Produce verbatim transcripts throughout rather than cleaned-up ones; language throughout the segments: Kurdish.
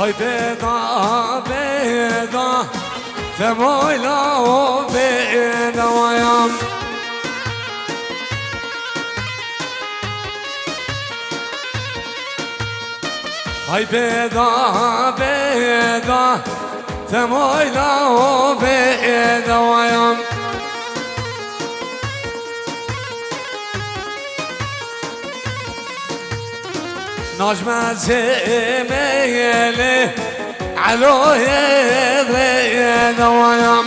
Ay bêda, bêda, femoyla o bêda wayam. Ay bêda, bêda, femoyla o bêda wayam. Najme zêmeyelê eloyê rê dawayam.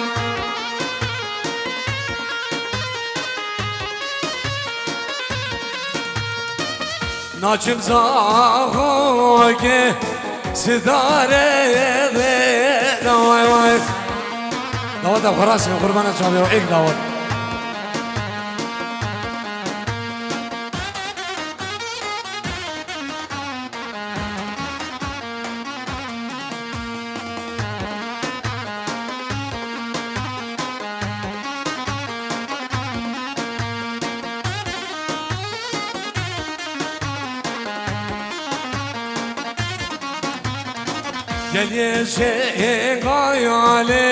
Naçim zaxoke sidarê rê daway way. Dawata xwe rast kurbana çaviyo ek dawat. Gel yeşe gayale,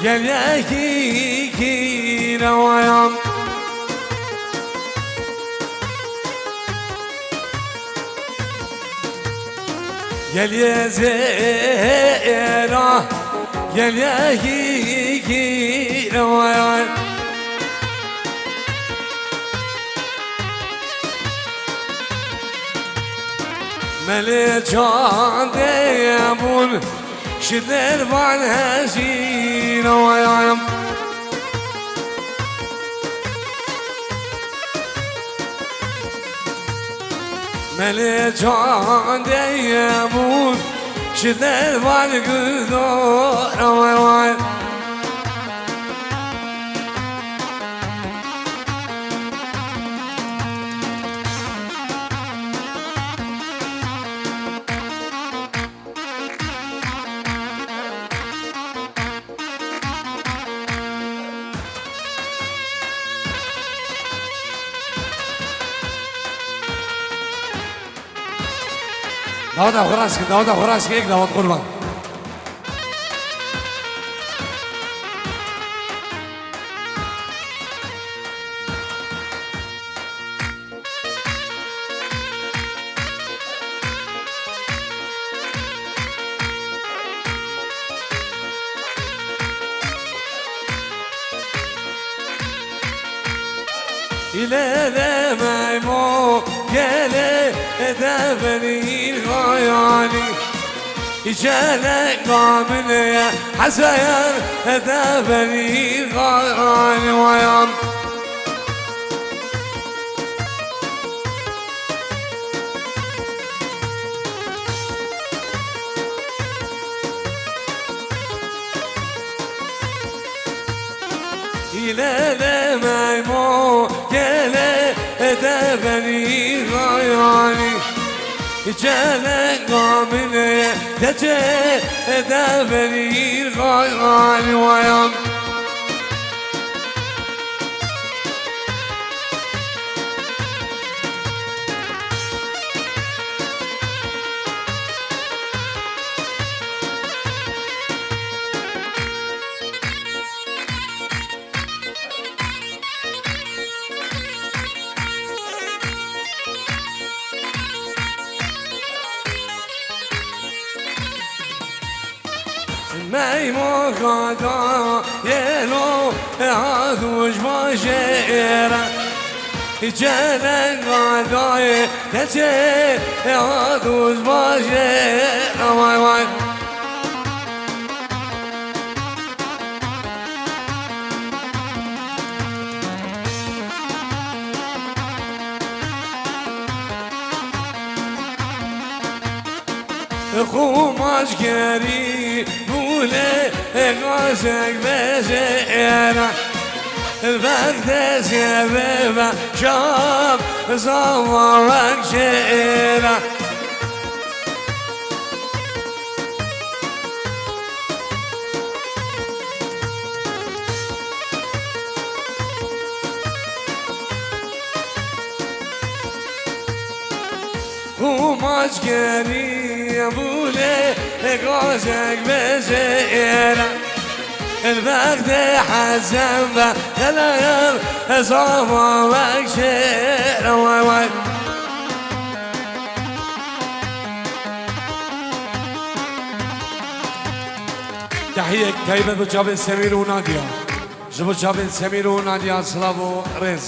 gel yeki ki rewayam. Gel ye zêra, gel ye hîgî rewaya. Melê çandê bûn, şider van hezî rewaya. Melê çandê bûn, şider van gudo, ewe van. Dawda xwe rast kir, dawda xwe rast kir, yek dawat qurban. Île de meymo gelê de benî gayalî. Îçe de gamine ye heseyen de benî gayalî wayan. Île de meymo gelê de benî gayalî. Çeleng amine keçê de benî gayalî wayan. Meymo gada yelo e ha duj bajêra. Çeleng gada ye keçê e ha duj bajêra. Vay vay. Xumaç gerî bûle gazek vejêra. Vextê zêve ve şam zava vekşêra. Xumaç geriye bûlê gazek vejêre. Elbextê hezem ve xelayer ezava vekşêre. Vay vay. Tehiyek taybet bo çavên Semîr û Nadya. Ji bo çavên Semîr û Nadya silav û rêz.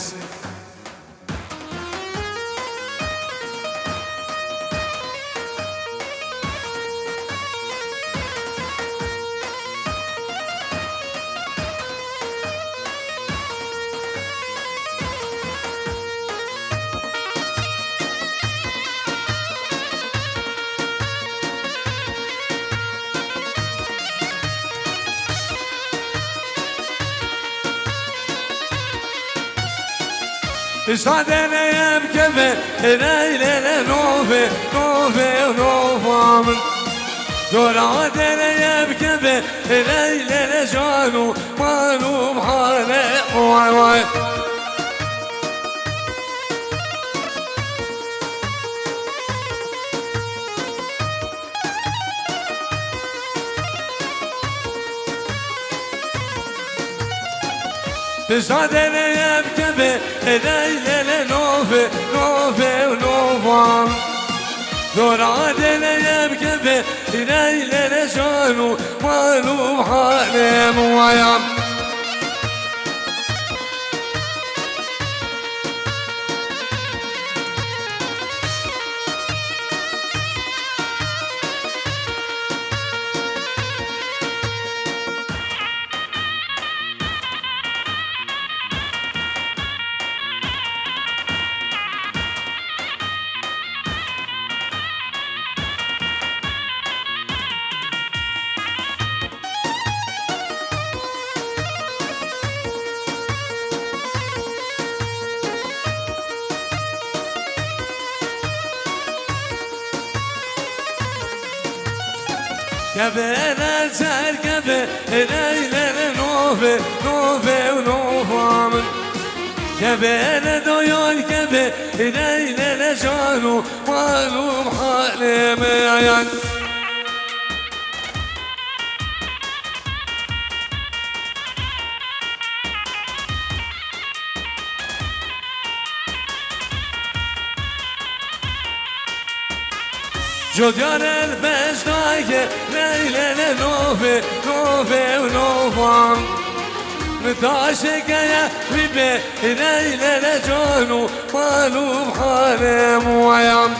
Pişta deneyem keve, ereylele nove, nove, nova min. Dora deneyem keve, ereylele canu, malum hale, vay vay. Pişta deneyem keve, ereylele nove, nove, nova. Dora deneyem keve, ereylele canu, malum halem wayam. Kevere ser keve, ereylele nove, nove û nova min. Kevere doyol keve, ereylele canu, malum halê me ayan. Jodyan el beştayê, leylele nove, nove û novan. Nitaşe geye ribe, leylele canu, malum halem wayam.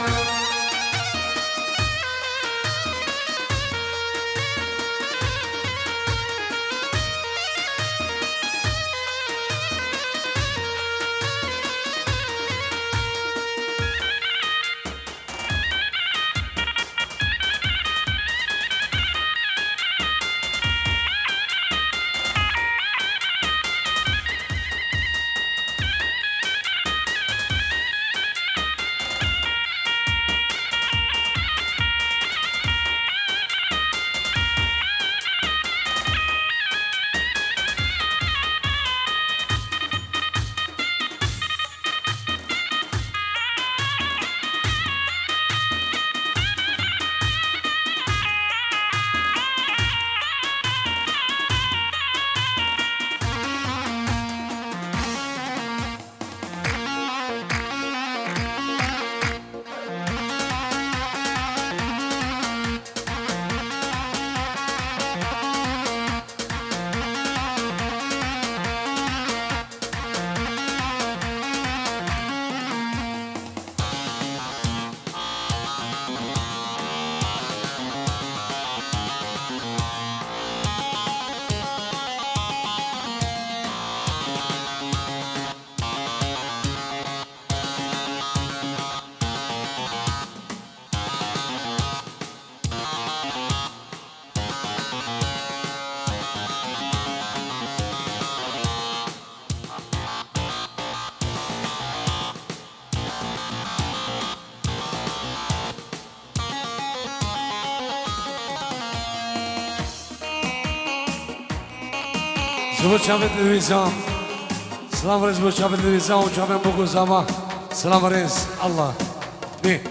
Ji bo çavên Lewîza. Silav rêz bo çavên Lewîza û çavên Bogozava. Silav rêz. Allah. Bê.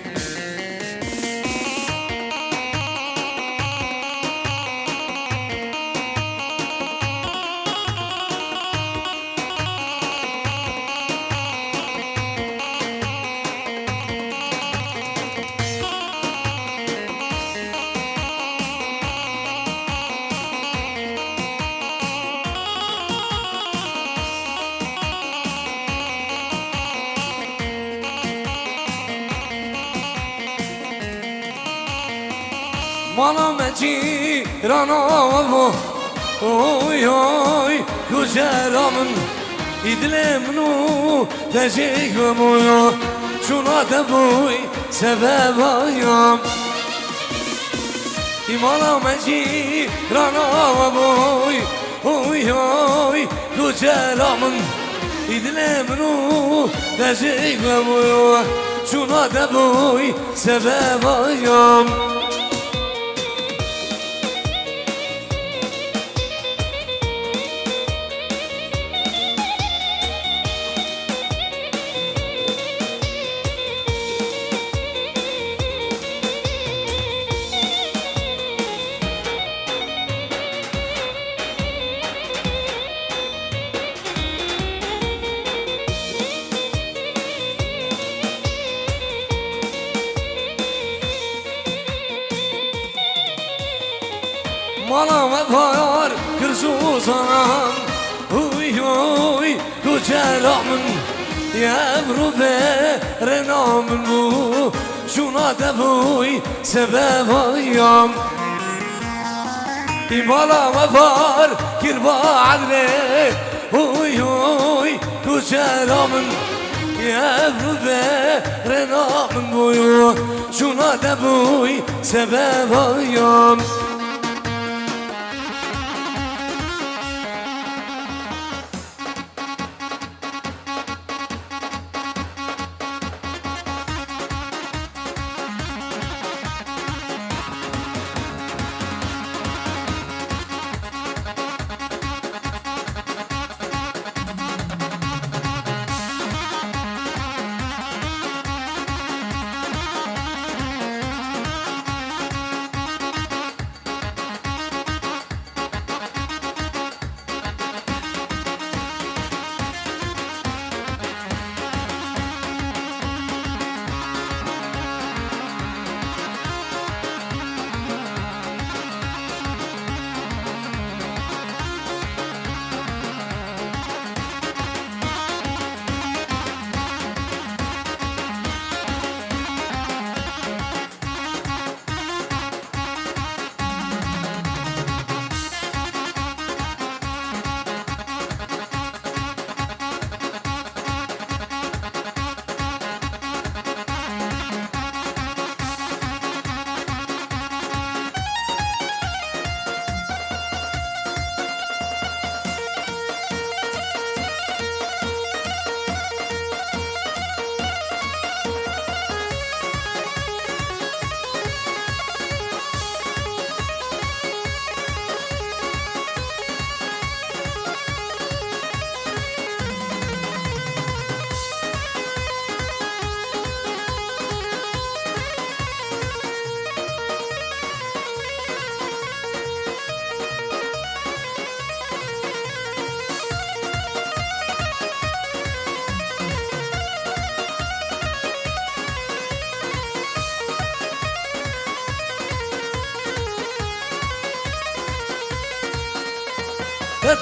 Mala me cîrana we bo, oy, oy, kucera min, î dilê min û te jê we bûyo, çûna te bûy sebeba ya. Î mala me cîrana we boy, oy, oy, kucera min, î dilê min û te jê we bûyo, çûna te bûy sebeba ya. Mala me par kir zûzanan, uy, uy, kucera min, ev rûvê rêna min bû, çûna te bûy sebeba ya. Î mala me par kir ba edrê, uy, uy, kucera min, ev rûvê rêna min bûyo, çûna te bûy sebeba ya.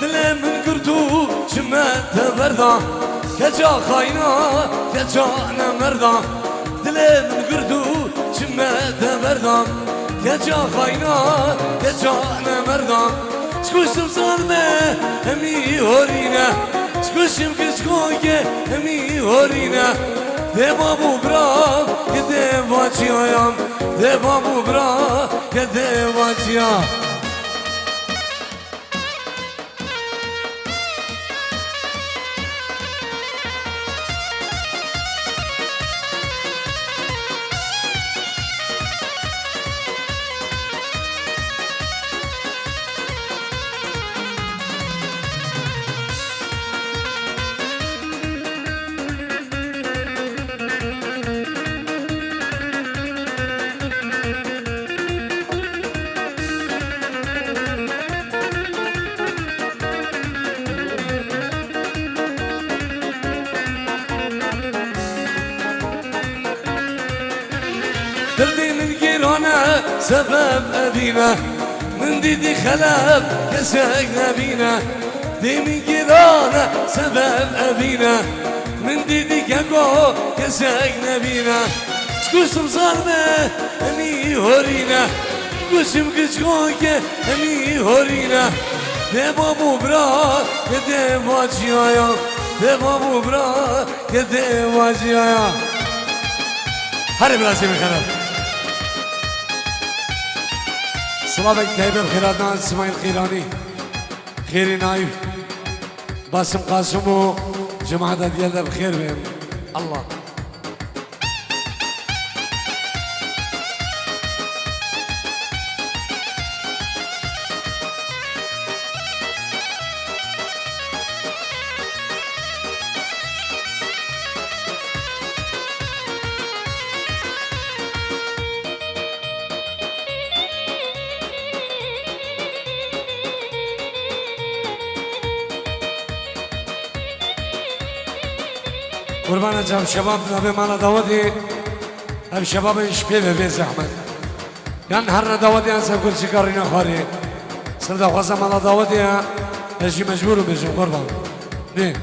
Dilê min girtû çime te berda, keça xayna, keça nemerda. Dilê min girtû çime te berda, keça xayna, keça nemerda. Ji ku simsal me hemî horîne, ji ku şim kiçkoke hemî horîne. Dê bab û bira ke dê vaçiyayam, dê bab û bira ke dê vaçiya. Derdê min gêrane, sebeb evîne. Min dîdî xelef kesek nebîne. Dê min gêrane, sebeb evîne. Min dîdî keko kesek nebîne. Ji ku simsal me hemî horîne. Goşim giçkake hemî horîne. De babo bira ke de vaciyaya. De babo bira ke de vaciyaya. Hadi biraz yemek hadi. Slavek Tayyip Xêratan, Smail Qîranî. Xêrê Naîf. Basim Qasim û cemaeta diye de bi xêr bên. Allah. Qurbana can şebab navê mala dawetê. Ev şebabên ji pê ve bê zehmet. Yan her ne dawetê yan ser kurçika rîna xwarê. Ser daxwaza mala dawetê ya. Ez jî mecbûr im bêjim qurban. Nê.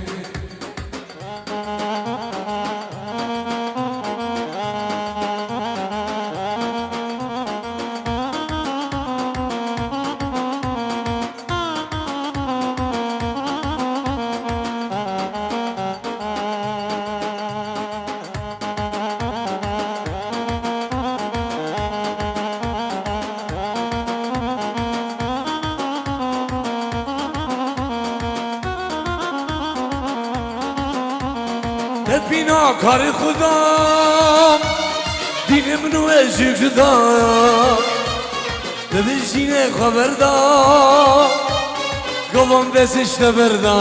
Tepîna karê xwe da, dînê min û ez jî cuda. Di vê jînê xwe berda, gavan dest işte berda.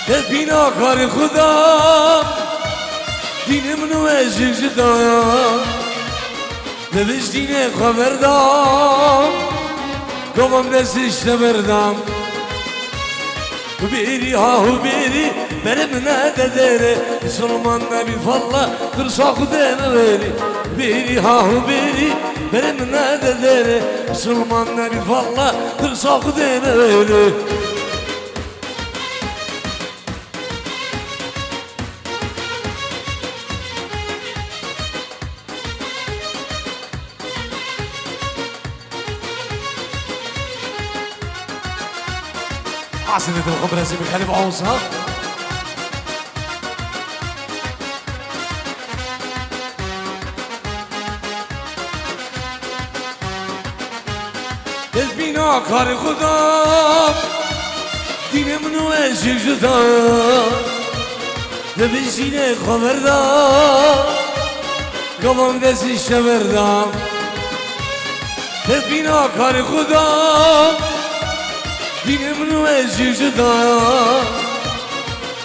Tepîna karê xwe da, dînê min û ez jî cuda. Di vê jînê xwe berda, gavan dest işte berda. Bêrî ha û bêrî berê min nede derê, misilman nebî valla, tirsa Xwedê neverî. Bêrî ha û bêrî berê min nede derê, misilman nebî valla, tirsa Xwedê neverî. Asê de xwe birasî bi xelif awsa. Destbîna karê xwe da, dînê min û ez jî cuda. Di vê jînê xwe berda, gavan dest işte berda. Destbîna karê xwe da, dînê min û ez jî cuda.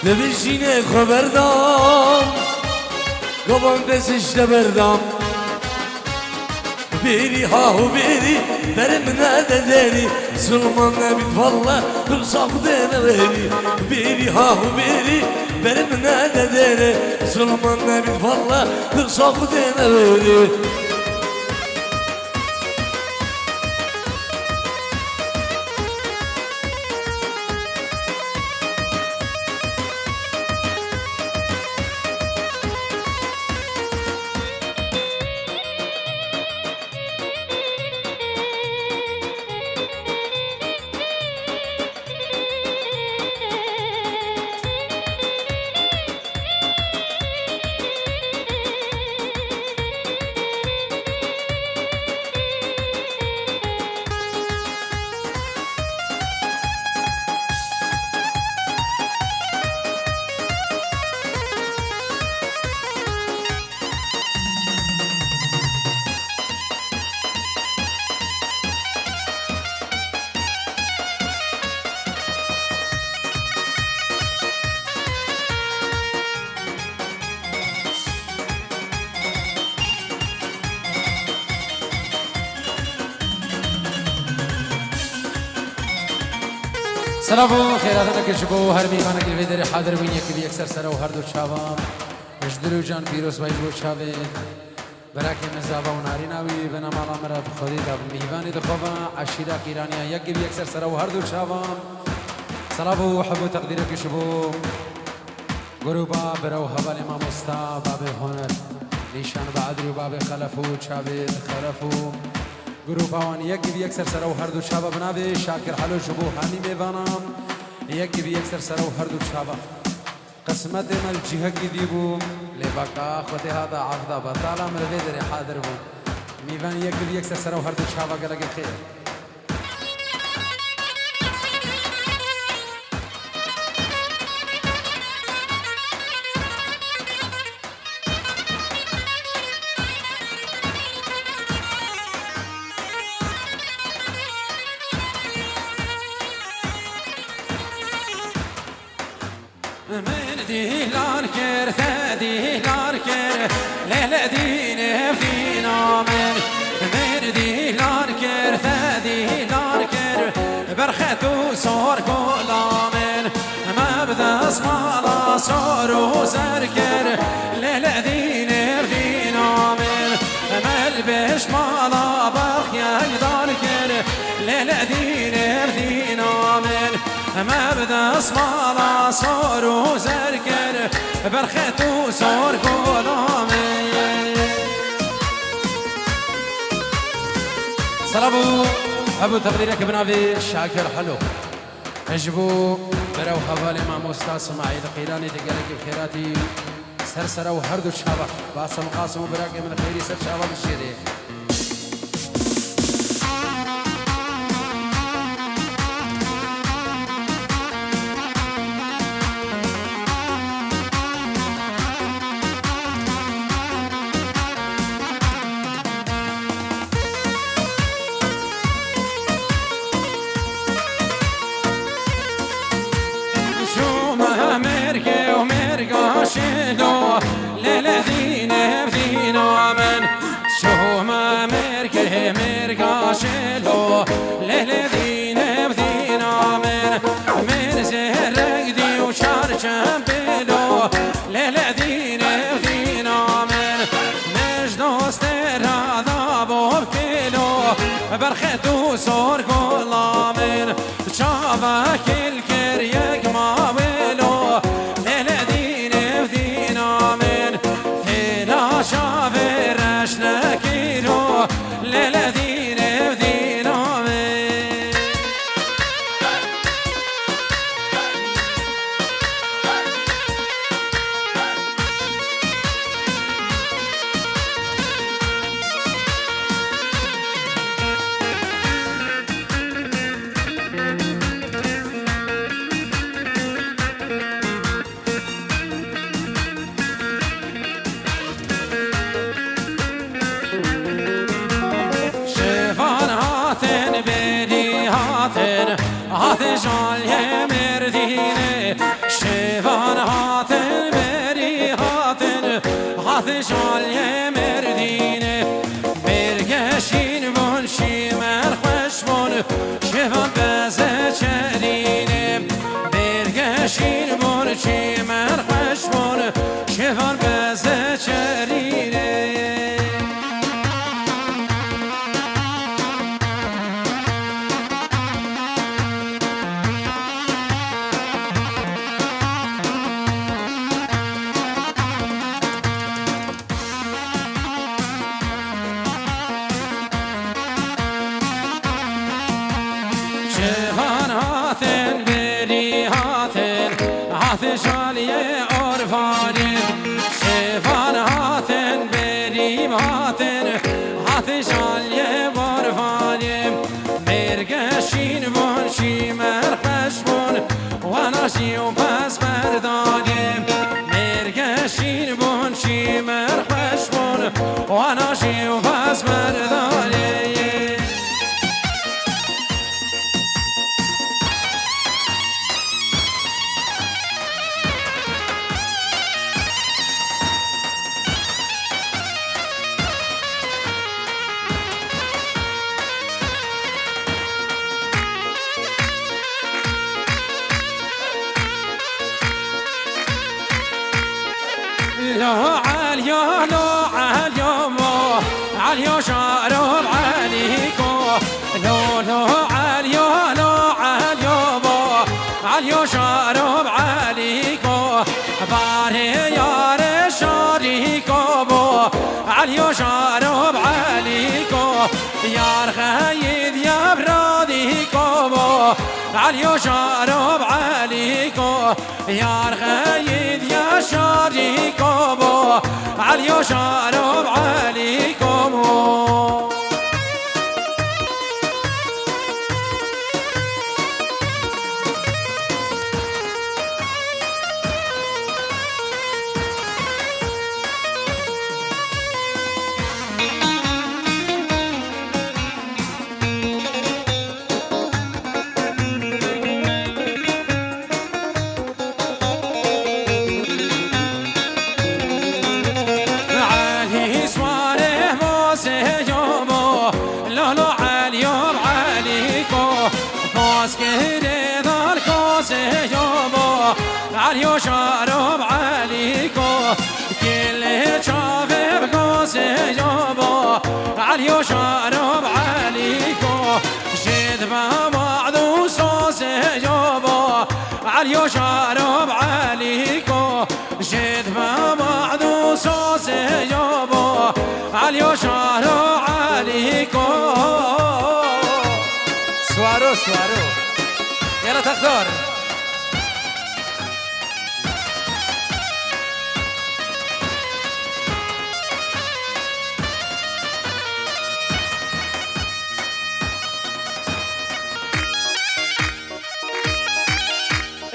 Di vê jînê xwe berda, gavan dest işte berda. Bêrî ha û bêrî berê min nede derî, misilman nebî valla, tirsa Xwedê neverî. Bêrî ha û bêrî berê min nede derê, misilman nebî valla, tirsa Xwedê neverî. Selav û xêratineke ji bo her mêvanekî li vê derê hadir bûn, yekî bi yekser sere û her du çavan. Ji dil û can pîrozbahî ji bo çavê birakê min Zava û Narîna wî, bina mala min re bi xwedî da bi mîvanê dixweva, eşîra Qîraniya yekî bi yekser sere û her du çavan. Selav û heb û teqdîrekî ji bo Grûba bira û hevalê mamosta, babê Honer, Nîşan Beedrî û babê Xelef û çavê Xelef û Grupa wan yekî bi yek ser sera û her du çava bi navê Şakir Helo ji bo hemî mêvanan. Yekî bi yek ser sera û her du çava. Qismetê me li cihekî dî bû, lê beka Xwedê hate aqda betala min li vê derê hadir bû. Mîvan yekî bi yek ser sera û her du çava gelekê xêr. Min dîlan kir, te dîlan kir, lê li dînê dîna min. Min dîlan kir, te dîlan kir, berxet û sor gola min. Me bi destmala sor û zer kir, lê li dînê dîna min. Me li bêjmala berx yek dar kir, lê li dînê dîna min. Me bi destmala sor û zer kir, berxet û sor gola min. Selav û heb û teqdîrek bi navê Şakir Helo. Ji bo berew hevalê mamosta Simaîl Qîlanê di gelekî bi xêratî ser sera û her du çava. Basim Qasim û birakê min xêrî ser çava bişêrê. Şûme mêrgê û mêrga şêlo, lê li dînê dîna min. Şûme mêrgê mêrga şêlo, lê li dînê dîna min. Mêr zêrek dî û çar çembêlo, lê li dînê dîna min. Mêr ji dostê re da bo kêlo, berxet û sor gola min. Çava kil kir yek ma wêlo, lê li dînê dîna min. Têla çavê reş nekiro, lê li dînê dîna min. Şêvan hatin berî hatin, hatin ji aliyê Mêrdînê. Şêvan hatin berî hatin, hatin ji aliyê Mêrdînê. Mêrgeşîn bûn şîmer xweş bûn, şêvan beze çerînê. Mêrgeşîn bûn şîmer xweş bûn, şêvan beze çerînê. Şêvan hatin berî hatin, hatin ji aliyê Orvanê. Şêvan hatin berî hatin, hatin ji aliyê Orvanê. Mêrgeşîn bûn şîmer xweş bûn, wana jî û bes berdanê. Mêrgeşîn bûn şîmer xweş bûn, wana jî û bes berdanê. Lo Elyo, lo Elyo bo, Elyo şaro Elîko. Lo, lo Elyo, lo Elyo bo, Elyo şaro Elîko. Barê yarê şarîko bo, Elyo şaro Elîko. Yar xeyîd ya bradî komo, Elî û Şaro bi Elî ko. Yar xeyîd ya şarî komo, Elî û Şaro bi Elî komo. Elî swarê mozê yo bo, lolo Elî yo Elî ko. Koskirê dar kozê yo bo, Elî û Şaro bi Elî ko. Gelê çavê bi gozê yo bo, Elî û Şaro bi Elî ko. Jêd be wad û sozê yo bo, Elî û Şaro bi Elî ko. Jêd be wad û sozê yo bo, Elî û Şaro Elî ko. Swaro, swaro. Yala texdar.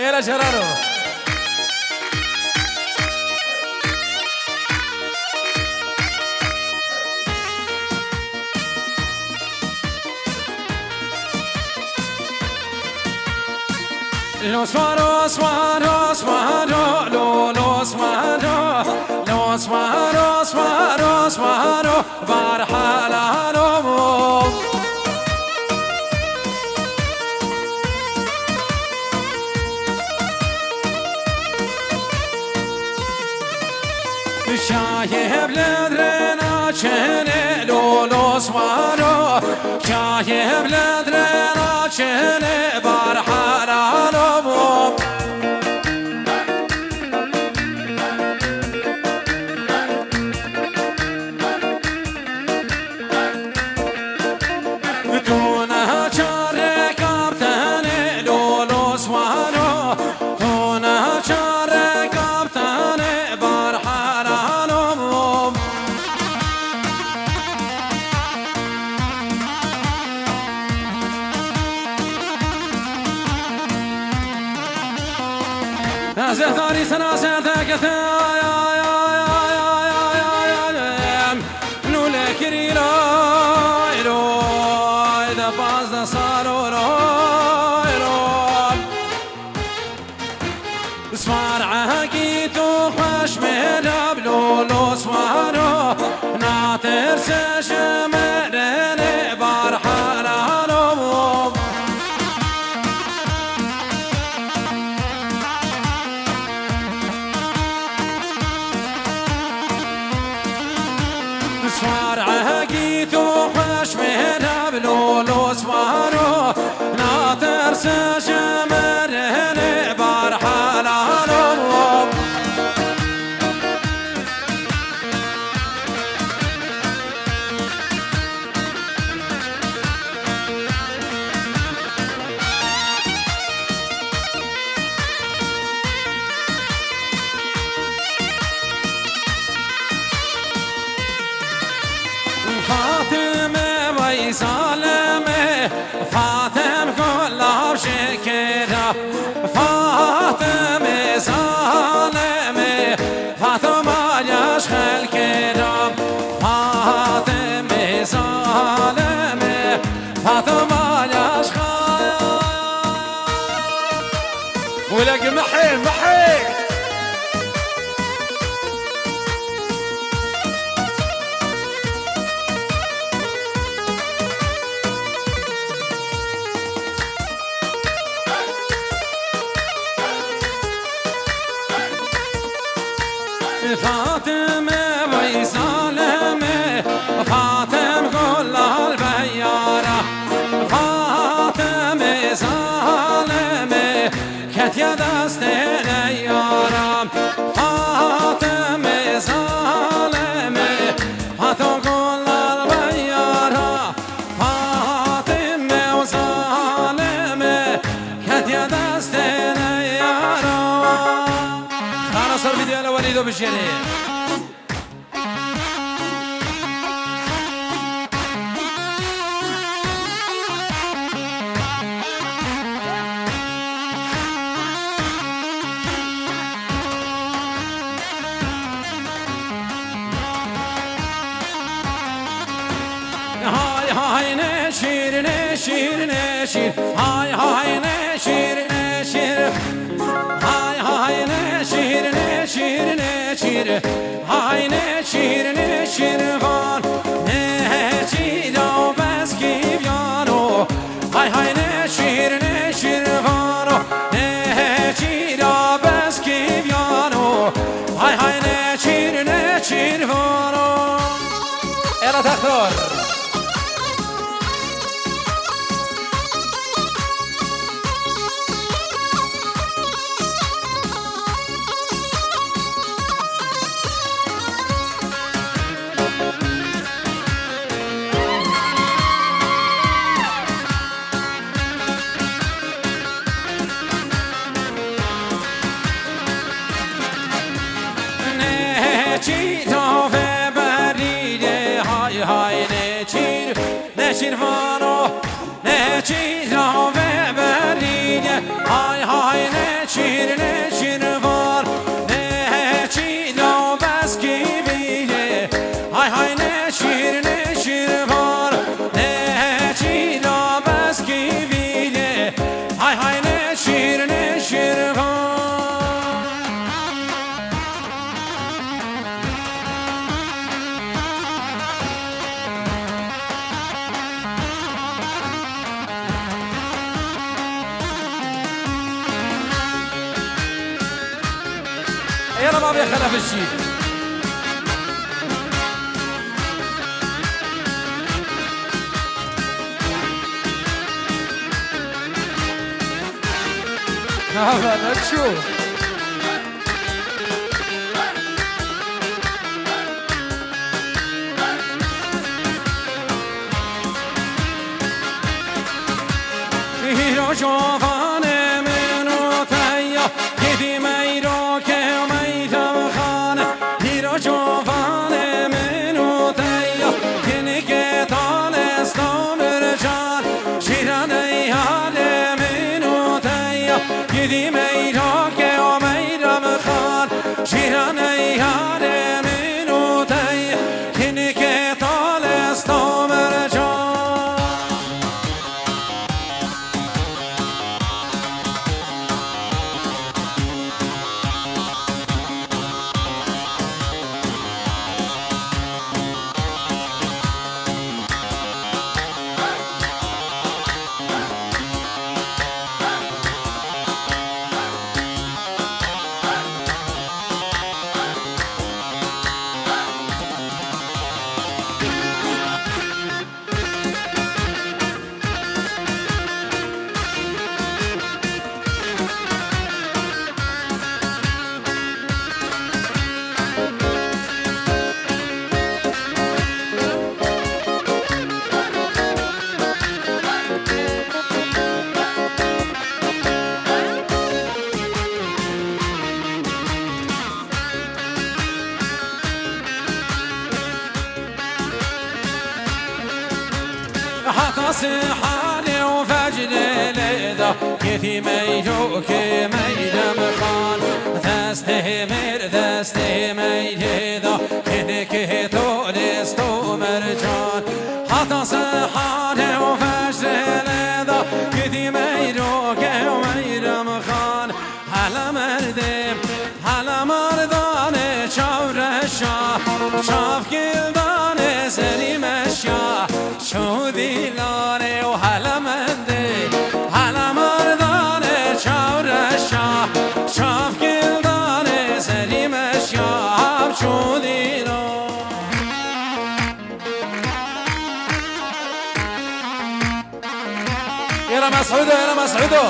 Êla Şeraro. Lo swaro, swaro, swaro, lo, lo swaro, lo swaro, swaro, swaro, bar helalo. Şahê bledre naçene lo, lo swaro. Şahê bledre naçene bar helalo. Tu neha çare kaptane lo, lo swaro. Tu neha çare kaptane bar helalo. Ez ê tarî sena ser te kete, ay, ay, ay. Lûle kirî lay loy, de pazdeh sal û loy loy. Swar ehekî tu xweş mêrab lo, lo swaro. Natirse ji mirinê bar helalo. Swar ehekî tu xweş mêrab lo, lo swaro. Natirse ji mirinê bar helalo. Fatime vay zalime, Fatim gulav şekera. Fatime zalime, Fatime yaş xelkera. Fatime zalime, Fatime yaş xelkera. Wele ki mehê, mehê. Fatime vay zalime, Fatim gulal beyara. Fatime zalime, ketiye destê neyara. Fatime zalime, Fato gulal beyara. Jerê. Hay hay neşir, neşir, neşir. Hay hay neşir, neşir. Hay hay neşir, neşir, neşir. Hay neşir, neşir van. Neşir o beskî viyano. Hay hay neşir, neşir vano. Neşir o beskî viyano. Hay hay neşir, neşir vano. Ela Textor. Neçîr ave berî de, hay hay neçîr, neçîr vano. Neçîr ave berî de, hay hay neçîr, neçîr van. Neçîr o beskî vî de, hay hay neçîr, neçîr van. Neçîr o beskî vî de, hay hay neçîr, neçîr van. Êra mavê xelefişî. Nava neçû. Îro çavanê min û te ya, gidî meyro ke meydem xane. Îro çavanê min û te ya, kinike tale sta mercan. Şîranê yarê min û te ya, gidî meyro ke meydem xan. Şîranê yarê min û te ya, kinike tale sta mercan. Heta sihane û fecrê lê da, kêfî meyro ke meydem xan. Destê mêr, destê meyrê da, kênekê to lêsto mercan. Heta sihane û fecrê lê da, kêfî meyro ke meydem xan. Hele merdê, hele merdanê çav reşa, çav gildanê serî meşya, çû dîlanê û hele mendê, hele merdanê çav reşa, çav gildanê serî meşya, çû dîlan. Êra Mesûdo, êra Mesûdo.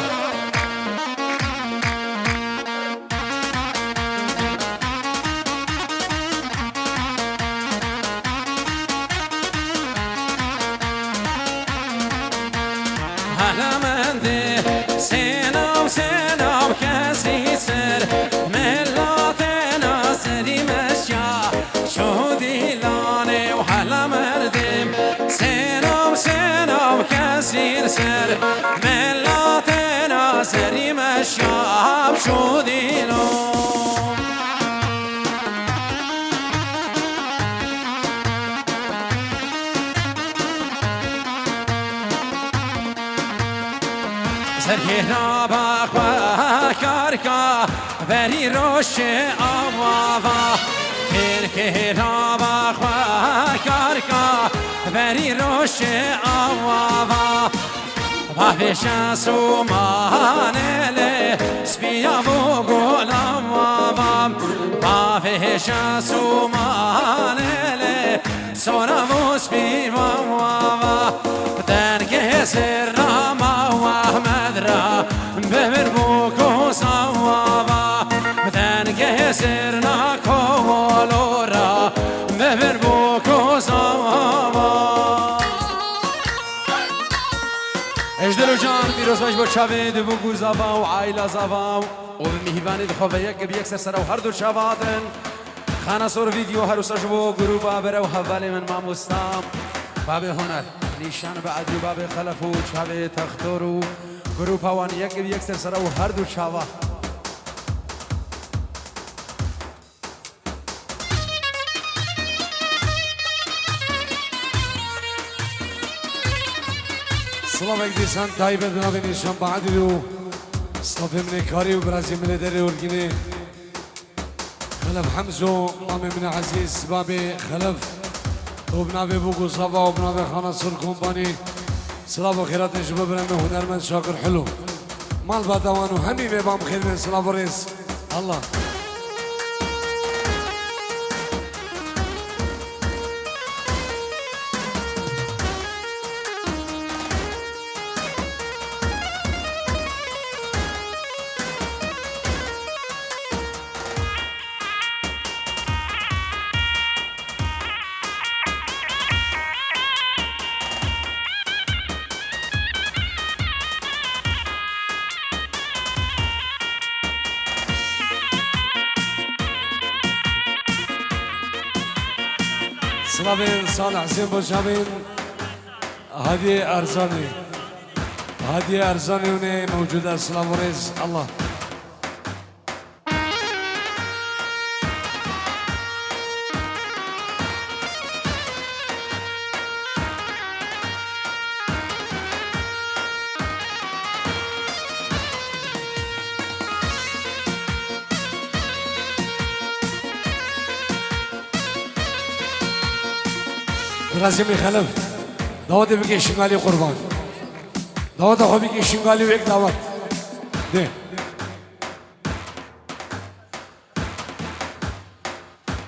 Hele mendê, selam, selam, kesî ser, mela te na serî Mela tena serî me şap şûdîno. Serhêra ba xwe karka verî roşê awava. Kêrkêra ba xwe karka verî roşê awava. Bavêje somanê lê spiya vo gulam wavam. Bavêje somanê lê sora vo spî wawava. Dengê zirna ma Ahmed ra bibir bo koza wava. Dengê zirna kovolo ra bibir bo koza wava. Ejdelo can, pîrozbaş bo çavê di bo ku zava û aîla zava û bi mîhîvanê di xwe ve yek bi yek ser sera û her du çava hatin. Xana Sor Video her wisa ji bo grûpa berew hevalê min mamosta Babê Huner, nîşan bi Edî û Babê Xelef û çavê Textor û grûpa wan yek bi yek ser sera û her du çava. Silavek dîsan taybet bi navê Nîşan Badirî û stafê min ê karî û birazê min ê derê Urgînê. Xelef Hemzo, mamê min ê ezîz, babê Xelef û bi navê Bûk û Sava û bi navê Xana Sur Kompanî. Silav û xêratê ji bo birê me hunermend Şakir Hilo. Malbata wan û hemî mêvan bi xêr bên, silav û rêz. Allah. Silavên Salih Husên Boşavên, Hadiyê Erzanê. Hadiyê Erzanê hûn ê mewcûd e, silav û rêz. Allah. Birazê min Xelef. Dawetê bike Şingalî qurban. Daweta xwe bike Şingalî û ek dawet. Dê.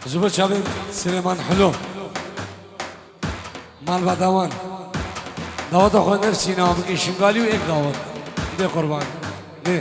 Ji bo çavên Silêman Hilo. Malbata wan. Daweta xwe nefsîna bike Şingalî û ek dawet. Dê qurban. Dê.